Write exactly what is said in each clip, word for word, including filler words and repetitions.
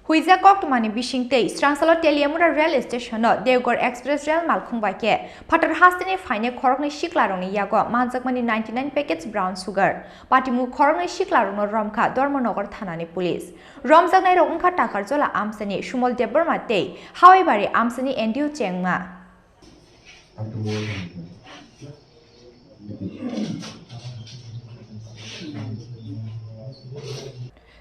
Huijak koktwmani bisingtwi srangsalo Teliamura rail station-o Deoghar Express rail malkhung bai khe phatar hasteni phainai khoroknwi siklarokni yago manjakmani ninety-nine packets brown sugar. Patimung khoroknwi siklarokno romkha Dharmanagar thanani police. Romjaknairok wngkha Takarjola amchaini Sumal Debbarma tei Hawaibari amchaini N D O Chengma.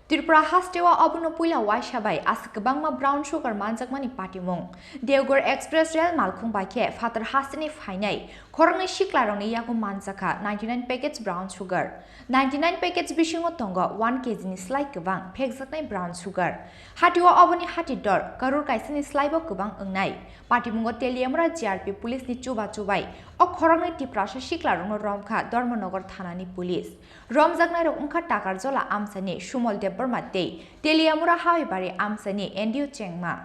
Tripura hasteo obono puila waisa bai aswk kwbangma brown sugar manjakmani patimung. Deoghar Express rail malkhung bai khe phatar hasteni phainai khoroknwi siklarokni yago manjakha ninety-nine packets brown sugar. Ninety-nine packets bisingo tongo one K G ni slai kwbang phekjaknai brown sugar. Hatio oboni hati dor karor kaisani slaibo kwbang wngnai. Patimungo Teliamura G R P police ni chuba chubai o khoroknwi Tiprasa siklarokno romkha Dharmanagar thanani police. Romjaknairok wngkha Takarjola amchaini Sumal Debbarma tei Teliamura Hawaibari amchaini N D O Chengma.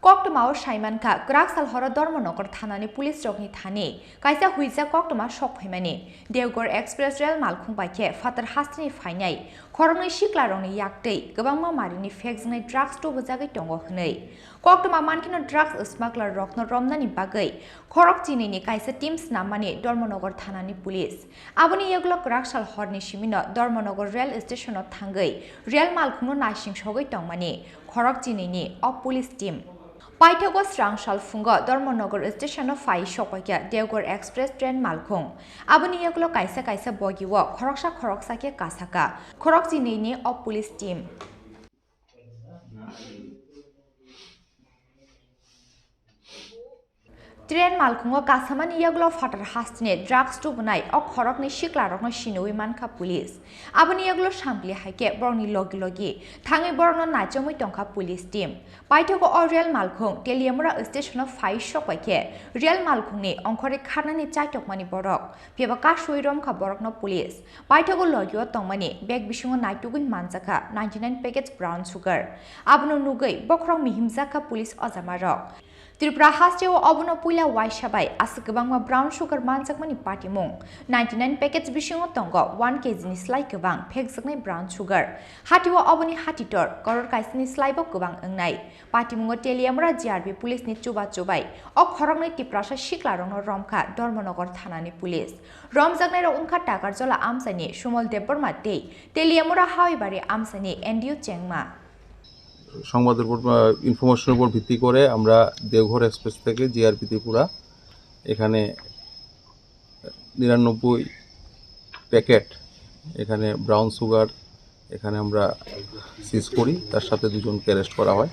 Koktwmao saimankha, kwraksal horo Dharmanagar thanani police rokni thani kaisa huijak koktwma sok phaimani. Deoghar Express rail malkhung bai khe phatar hasteni phainai khoroknwi siklarokni yaktwi kwbangma marini phekjaknai drugs tubujagwi tongo hwnwi. Koktwma mankheno drugs smuggler rokno romnani bagwi khorok chinini kaisa team snammani Dharmanagar thanani police. Aboni yagulo kwraksal horni simino Dharmanagar rail station-o thangwi rail malkhungno naising sogwi tongmani khorok chinini o police team. Paithago srangsal phungo Dharmanagar station-o phai sokpaikha Deoghar Express train malkhung. Aboni yagulo kaisa kaisa bogiwo khoroksa khoroksa khe kasaka khorok chinini o police team. Train malkhungo kasamani yagulo phatar hasteni drugs tubunai o khoroknwi siklarokno siniwi mankha police. Aboni yagulo sampli hai khe borokni logi logi thangwi borokno naichomwi tongkha police team. Paithago o rail malkhung Teliamura station-o phai sokbai khe rail malkhungni ongkhorwi kharnani chaitokmani borok. Phiya ba kasui romkha borokno police. Paithago logio tongmani bag bisingo naitugwi manjakha ninety-nine packets brown sugar. Abono nugwi bokhorok mihimjakha police ojamarok. Tripura hasteo obono puila waisa bai aswk kwbangma brown sugar manjakmani patimung. Ninety-nine packets bisingo tongo one K G ni slai kwbang phekjaknai brown sugar. Hatio oboni hatitor koror kaisani slaibo kwbang wngnai. Patimungo Teliamura G R P police ni chuba chubai o khoroknwi Tiprasa siklarokno romkha Dharmanagar thanani police. Romjaknairok wngkha Takarjola amchaini Sumal Debbarma tei Teliamura Hawaibari amchaini N D O Chengma. সংবাদের উপর, আহ, ইনফরমেশনের উপর ভিত্তি করে আমরা দেওঘর এক্সপ্রেস থেকে জিআরপি ত্রিপুরা এখানে নিরানব্বই প্যাকেট এখানে ব্রাউন সুগার এখানে আমরা সিজ করি, তার সাথে দুজনকে অ্যারেস্ট করা হয়।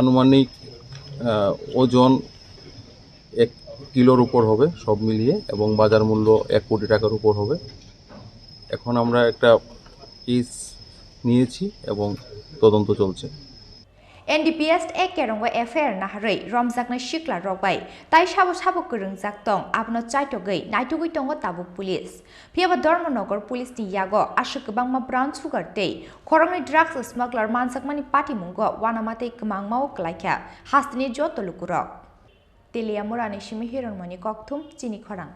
আনুমানিক, আহ, ওজন এক কিলোর উপর হবে সব মিলিয়ে এবং বাজার মূল্য এক কোটি টাকার উপর হবে। এখন আমরা একটা কেস নিয়েছি এবং তদন্ত চলছে। N D P S Act kerongo F I R naharwi romjaknai siklarok bai tai sabo sabo kwrwngjak tong, abono chaitogwi naitugwi tongo tabuk police. Phiya ba Dharmanagar police ni yago aswk kwbangma brown sugar tei khoroknwi drugs smuggler manjakmani patimungo uanama tei kwmangma-o kwlaikha hasteni joto lukurok. Teliamurani simi Hironmoni Kokthum, chini khorang.